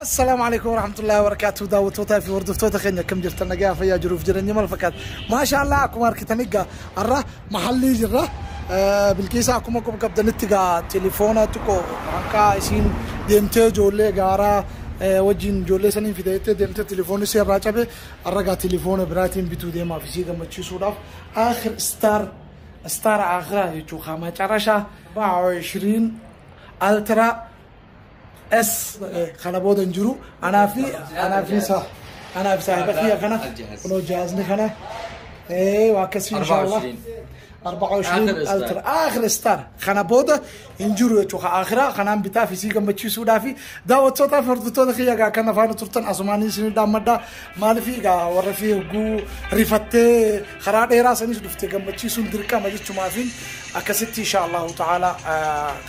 Assalaamu alaikum warahmatullahi wabarakatuh. Daawwattootaa fi hordoftoota keenya, akkam jirtan? Nagaa, fayyaa, jiruuf jireenya maal fakkaata? Maasha Allah, akkuma argitanii gaa har'a mahallii jirra. Bilqiisa akkuma quba qabdanitti gaa telefoona xiqqoo hanqaa isiin deemtee ijoollee gaaraa wajjin ijoollee saniin fideettee deemtee telefoonni ishee irraa cabe. Har'a gaa telefoona biraatiin bituu deemaaf isii gammachiisuudhaaf آخر إصدار إصدار akhiraa jechuudha. መጨረሻ 24 Ultra S kana booda hin jiru. Anaa fi saahiba kiyya kana kunoo jaazni kana waa akkasii insha Allah. 24 آخر Ultra آخر إصدار kana booda hin jiru jechuudha. Akhiraa kanaan bitaa fi isii gammachiisuudhaa fi daawwattootaa fi hordoftoota kiyya gaa kan afaan turtan asumaanii isinii dhaammadhaa. Maaliif gaa warra fi hogguu rifattee karaa dheeraa sanis dhufte gammachiisuun dirqama jechumaafin akkasitti insha Allahu ta'ala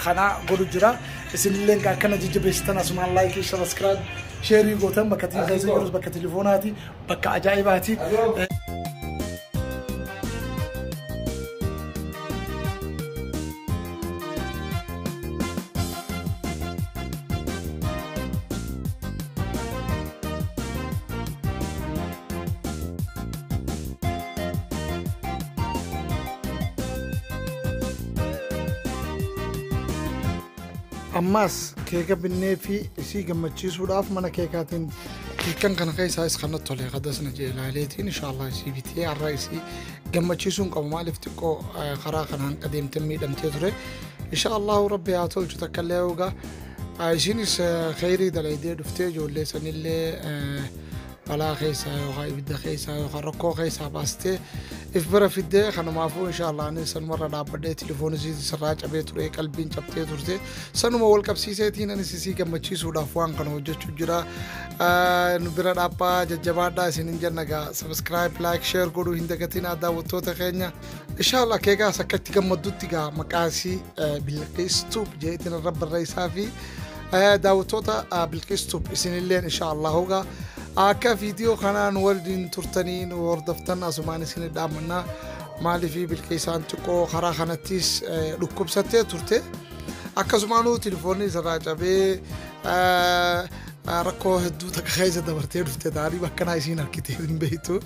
kana godhu jira. Isinillee gaa akkana jajjabeessitan asumaan like, subscribe, share gootan. Bakka keessa jirus bakka telefoonaati, bakka ajaa'ibaati. Ammaas keeka binnee fi isii gammachiisuudhaaf mana keekaatiin keekan kana keessaa is kanatti tole qadasna jee ilaaleetiin insha Allah isii bitee har'a isii gammachiisuun qabu. Maaliif xiqqoo karaa kanaan adeemtee miidhamtee ture. Insha Allahu rabbi haa tolchu. Takka illee ogaa isiinis kheyrii dalaydee dhuftee ijoollee sanillee balaa keessaa yookaan ibidda keessaa yookaan rakkoo keessaa baastee if bira fiddee. Kanumaafuu insha Allah anis sanumarra dhaabbadhee telefoon isii sirraa cabee ture, qalbiin cabtee turte, sanuma wal qabsiiseetiin anis isii gammachiisuudhaaf waan kana hojjechuu jira. Nu bira dhaabbaa, jajjabaadhaa isinin jenna. Gaa subscribe, like, share godhuu hin dagatinaa, daawwattoota keenya. Insha Allah keekaas akka itti gammaddutti gaa maqaa isii Bilqiis jeetiin irra barreessaa fi daawwattoota Bilqiis isinilleen insha Allah gaa akka viidiyoo kanaan waliin turtanii nu hordoftan asumaan isin dhaammannaa. Maaliif Bilqiisaan xiqqoo karaa kanattis dhukkubsattee turte, akkasumaanuu telefoonni isarraa cabee rakkoo hedduu takka keessa dabartee dhufte taanii akkanaa isiin harkitee hin beektu.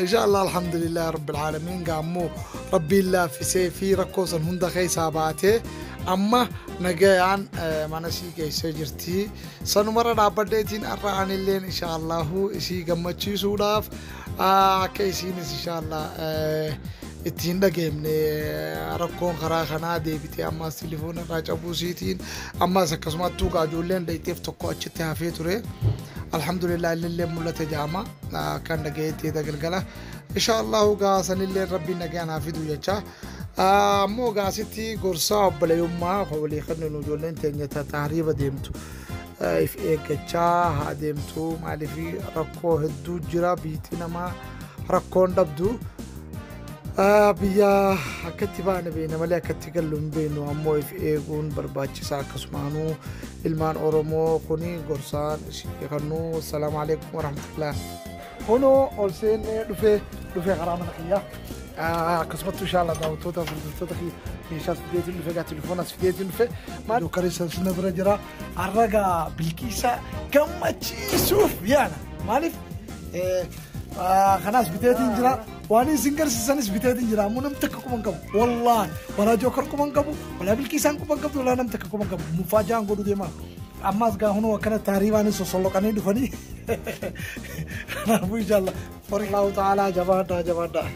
Insha Allah, alhamdulillah rabbil aalamiin, gaammoo rabbiin laaffisee fi rakkoo san hunda keessaa baatee amma nagayaan mana isii geessee jirti. Sanumarra dhaabbadheetiin har'a anilleen insha Allahu isii gammachiisuudhaaf akka isiinis insha Allah ittiin dhageemne rakkoon karaa kanaa deebitee ammas telefoona irraa cabuu isiitiin ammas akkasumatti tuuqaa ijoolleen dhayiteef tokko achitti hafee ture. Alhamdulillah, illee mul'ate jaama kan dhagayeetti galgala. Insha Allahu gaa sanillee rabbiin nagaan haa fidu jecha. Ammoo gaasitti gorsaa obboleeyummaa walii kennu, ijoolleen teenya taariiba deemtu if eeggachaa haa deemtu. Maaliif rakkoo hedduu jira, biitti namaa rakkoon dhabdu. Biyya akkatti baane beekna malee akkatti gallu hin beeknu. Ammoo if eeguun barbaachisaa. Akkasumaanuu ilmaan Oromoo kuni gorsaan isii kennu. Assalaamu alaikum warahmatullah. Kunoo ol seennee dhufee karaa mana kiyyaa. Akkasumatti inshallah daawwattoota hordoftoota meeshaas fideetiin dhufe, gaa telefoonas fideetiin dhufe, maal karisa sina bira jira. Har'a gaa Bilqiisa gammachiisuuf yaana. Maaliif kanaas biteetiin jira, waan isin garsiisanis biteetiin jira. Ammoo namni takka quban qabu, wallaahi, walaa jookar quban qabu, walaa Bilqiisaan quban qabdu, walaa namni takka quban qabu. Mufaajaan godhu deemaa. Ammaas gaa hunoo akkana taariibaanis sosolloqanii dhufanii. Kanaafuu inshallah Allahu ta'ala, jabaadhaa, jabaadhaa.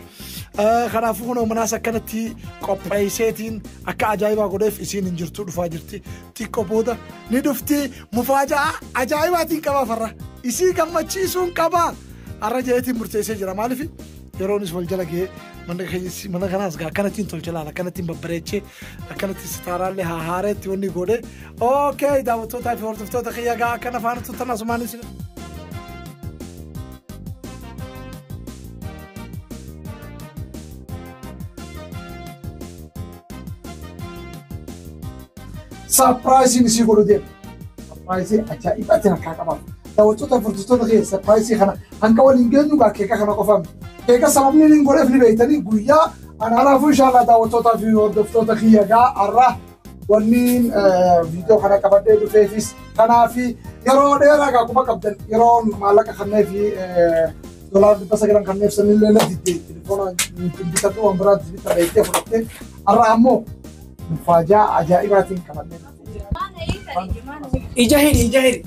Kanaafuu kunoo manaas akkanatti qopheesseetiin akka ajaa'ibaa godheef. Isiin hin jirtu, dhufaa jirti. Xiqqoo booda ni dhufti. Mufaajaa ajaa'ibaatiin qabaa farra isii gammachiisuun qabaa har'a jeetiin murteessee jira. Maaliif yeroonis wal jala gahee mana kanaas gaa akkanattiin tolche laala, akkanattiin babbareechee, akkanatti sitaaraallee haa haareetti wanni godhe. Okay, daawwattootaa fi hordoftoota kiyya, gaa akkana faana turtan asumaan isin. Surprise isii godhu deema. Surprise ajaa'ibaatiin harkaa qabaaf. Daawwattoota hordoftoota kiyya, surprise kana hanga waliin geenyu gaa keeka kana qofaam. Keeka sababni inni godheef ni beektanii guyyaa. Kanaafuu inshallah daawwattootaa fi hordoftoota kiyya, gaa har'a Wanni viidiyoo kana qabadhee dhufeefis kanaaf yeroo dheeraa gaa quba qabdan yeroo maallaqa kannee fi $900 kanneen sanillee na diddee telefoona bitadhu waan biraatti bitadha jettee fudhattee har'a ammoo mufaajaa ajaa'ibaatiin qabadhee. Ija hidhi, ija hidhi.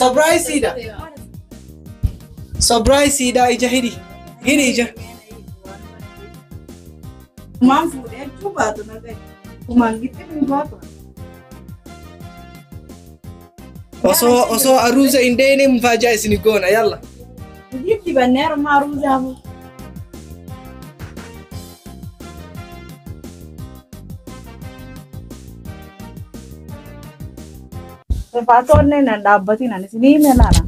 Surprise-iidha. Surprise-iidha, ija hidhi. Hidhi ija. Kumaan fuudhee achuu baatu na gahe. Kumaan gitti baatu. Osoo aruuza hin deene mufaajaa isin goona yalla. Gitti bannee harma aruuzaaf. Rifaatonni nan dhaabbatiin ani isinii hime laala.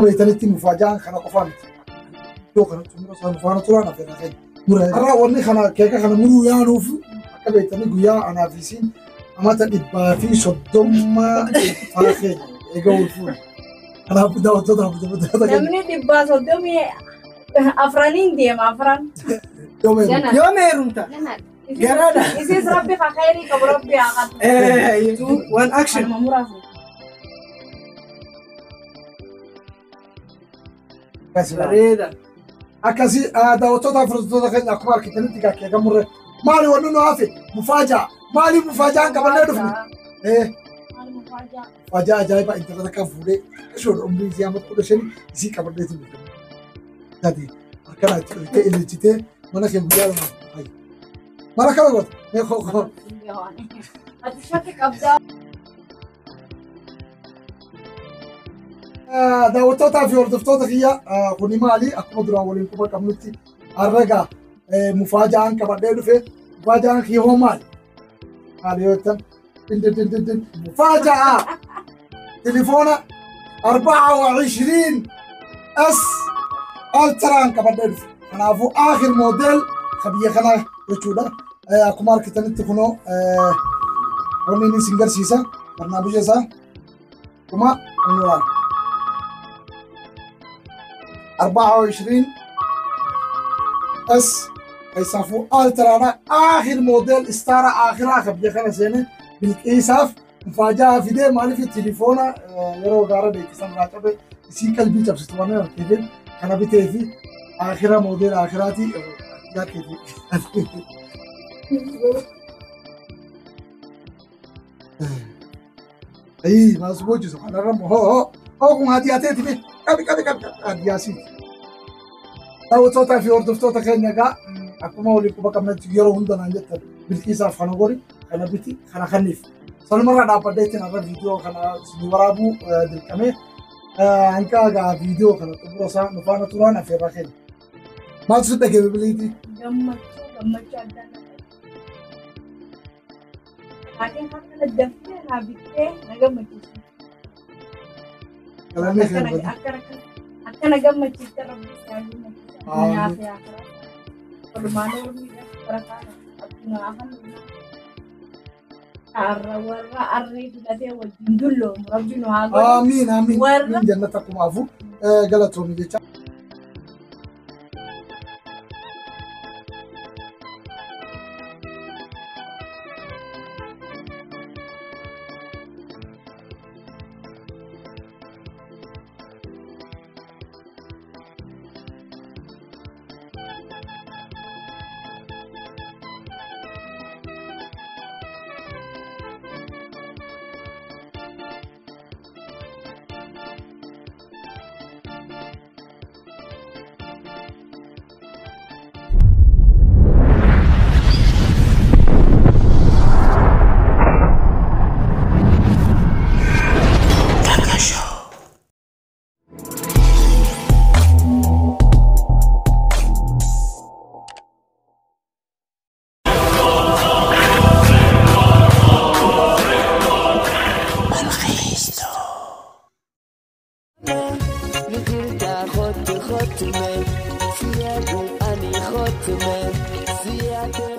Beeytanitti mufaajaan kana qofaa miti. Iddoo kanatti mura isaan faana turan affeerraa keenya. Har'a wanni kana keeka kana muruu yaanuuf akka beeytanii guyyaa anaa fi isiin amata 130 faana keenya eega wal fuune. Kanaaf daawwattoota hordoftoota keenya. Namni 134 deema afran. Yoom heerumta? Garaadha. Isis rabbi ka khairii qabu rabbi haa qabu. Two, one, action. Kanuma muraasa. Bareeda. Akkasii daawwattoota hordoftoota keenya akkuma argitanitti gaa keeka murre. Maali wanni nu hafe? Mufaajaa. Maali mufaajaan qabannee dhufne? Mufaajaa ajaa'ibaa intala takka fuudhee ishoon umrii isii amma 15 isii qabannee dhufne. Tati akkana itti dhuftee ililchitee mana kee guyyaa lama hayi. Mana kana goota. Mee koo koo. Ati shakki qabdaa. Daawwattootaa fi hordoftoota kiyya kuni maali akkuma duraan waliin quba qabnutti har'a gaa mufaajaan qabadhee dhufe. Mufaajaan kiyya hoo maali? Maali yoo jettan din mufaajaa telefoona 24 S Ultraan qabadhee dhufe. Kanaafuu aakhir moodel ka biyya kanaa jechuudha. Akkuma argitanitti kunoo wanni inni isin garsiisa barnaamija isaa kuma nuraan. 24 S keessaafuu Ultraadha. Aakhir moodel istaara aakhiraa ka biyya kana seene bilqiisaaf mufaajaa fidee maaliif telefoona yeroo gaara beeksisan irraa cabe isii qalbii cabsitu waan argiteef kana bitee fi aakhira moodel aakhiraati yaa keeti. Ayii maal si boojisu kanarra hoo hoo hoo kun hadiyaa be qabi qabi qabi hadiyaa siiti. Daawwattootaa fi hordoftoota keenya egaa akkuma waliin quba qabnetti yeroo hunda naan jettan bilqiisaaf kana gori kana biti kana kanniif. Sanumarraa dhaabbadhee ittiin har'a viidiyoo kana isin waraabuu dirqamee hanga egaa viidiyoo kana xumura isaa nu faana turan affeerraa keenya. Maaltu si dhagee bibiliitii? Gammachuu gammachuu addaa na qabu. Laakiin akkana daftee naa bittee na gammachiisu. Galanni kee bada. Akkana gammachiiste rabbi si haa gammachiisu. Addunyaa fi akhiraa. Walumaan ormi barakaa addunyaa afaan har'a warra arrii filatee wajjin dulloomu rabbi nu haa godhu. Amiin amiin. Jannata kumaafu galatoomi jecha. Kottume, si yaade ani kottume, si yaade.